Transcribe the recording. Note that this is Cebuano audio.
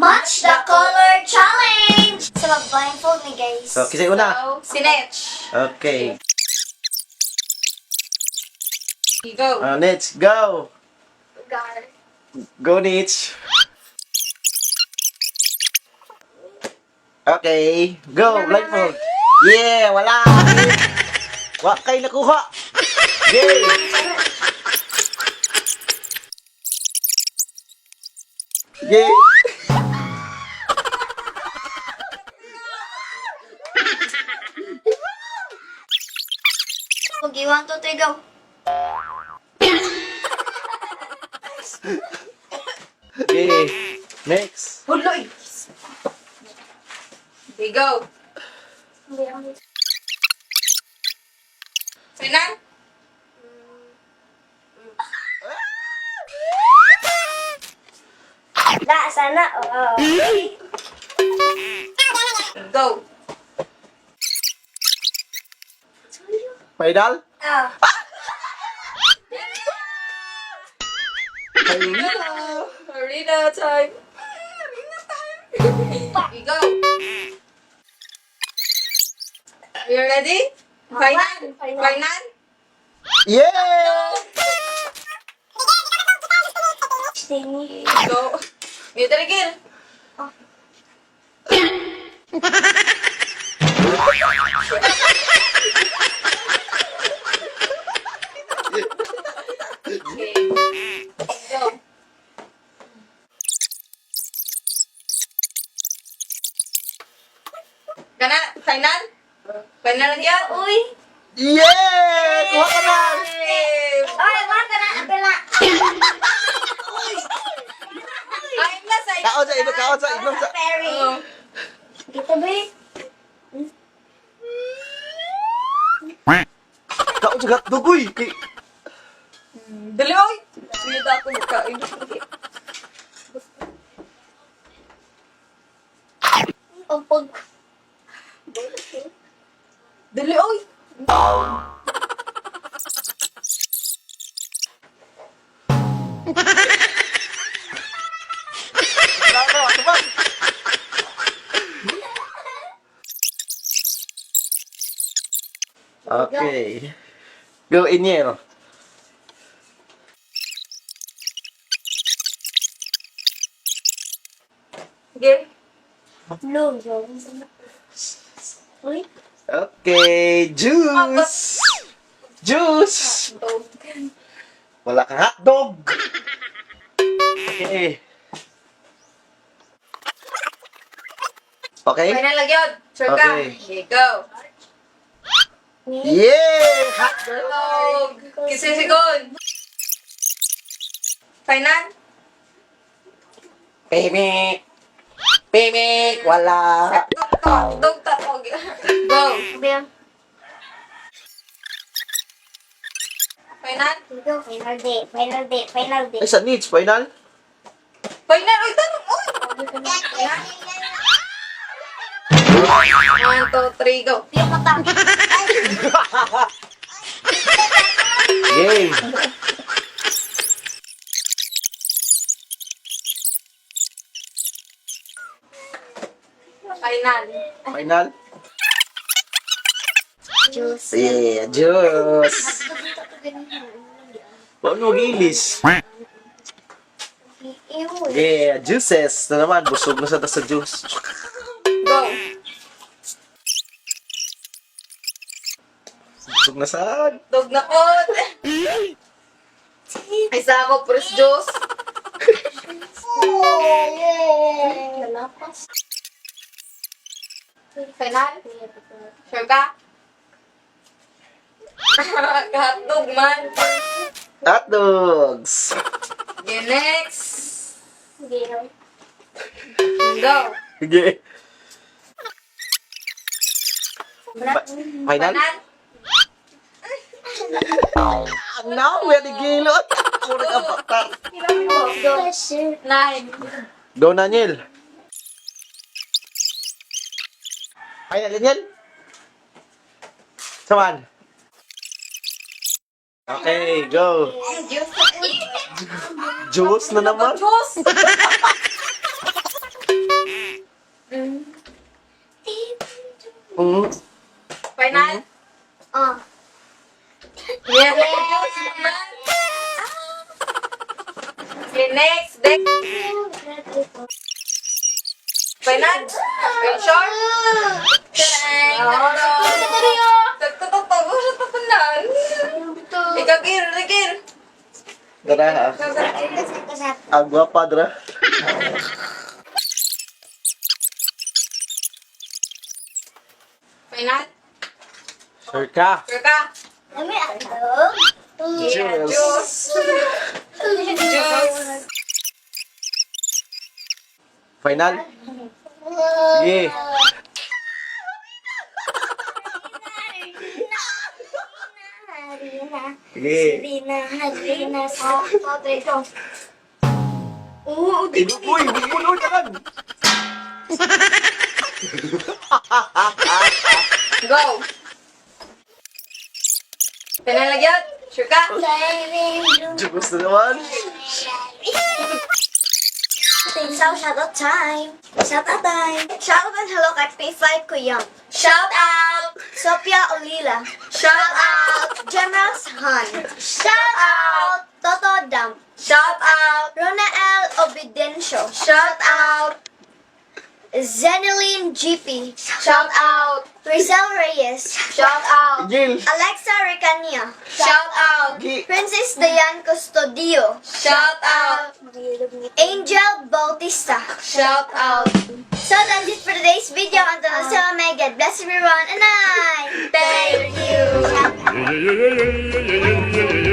Match the Color Challenge! Sa mag-blindfold ni guys. So, kisay una. So, si Nech. Okay. Go. Let's go! Gar. Go, Nitch! Okay. Go, blindfold. Yeah, wala! Wa kay nakuha! Yay! Yay! Okay, 1, 2, 3, go. Okay. Next. Huloy. Okay, go. Final? La, sana. Oh. Go. Final? Ah. Final! Arena time. Arena time. Okay, go. You ready? Final? Final. Final? Yeah! Stingy. Go. Mute na gil. Okay. Go. Kana, final? Final na yan? Uy. Yeah! Kuha ka na! Yay! Ay, wala na. Apela. Ay, na sa Kaon sa inom, kaon sa inom sa... Ferry. Oh. Kita ba eh? Kaon sa hotdog, uy! Kay... Dali, oy! Hindi na ako magkain. O pag... Dali, oy! Wala na, tubag! Okay. Go, Inyel. Sige. No, no. Uy. Okay, juice! Juice! Dog. Wala kang hotdog! Okay. Okay? Final lang yun. Sure ka? Okay. Okay, go. Yeah! Hotdog! Dog. Kisisigon. Final? Pimik! Pimik! Wala! Dog ta. Okay. Go. Bilang. Final? Go, final day, final day, final day. Ay, sa needs, final? Final. Uy, tanong. Uy! One, two, three, go. Yung mata. Game! Final. Final? Juice. Yeah, juice! Paano mag-ilis? Ew. Yeah, juices! Na naman, busog na sa sa juice. Go. Busog na sa... Dog na kot. Isa ako, press juice. Lalapas. Final? Sure ka? Hotdog man. Hot dogs! Okay, next. Game. Go. Sige. Final? Final? Ang now, we are gilot. Puro ka baktar. Go. Nine. Go, Daniel. Final, Daniel? Saman. Okay, go. Juice. Juice na naman. Juice. Final? Oh. Yeah. Juice naman. Okay, next. Deck. Final? Are you sure? Oh, tagtatago siya tapunan. Ikaw, Gil. Gil. Dara ha. Ang gwapa dara. Final? Sure ka. Sure ka? Let me ano? Yeah, Juice. juice. Juice. Final? Sige. Sige. Rina, Rina, sa ito. Oo, di. Uy, bubulo na lang. Go. Final na gyud? Sure ka? Juice na naman. So, shout out time. Shout out time. Shout out and hello kay P5 Kuyang. Shout out! Sophia Olila. Shout out! General Han. Shout out! Toto Dam. Shout out! Ronael Obidencio. Shout out! Zeneline GP. Shout out! Rizal Reyes. Shout out! Gil. Alexa Recania. Shout out! Gi. Princess Diane Custodio. Shout out! Angel Bautista. Shout out! So that's it for today's video. Until next time, may God bless everyone and I Thank you! Yeah, yeah, yeah, yeah, yeah, yeah, yeah, yeah.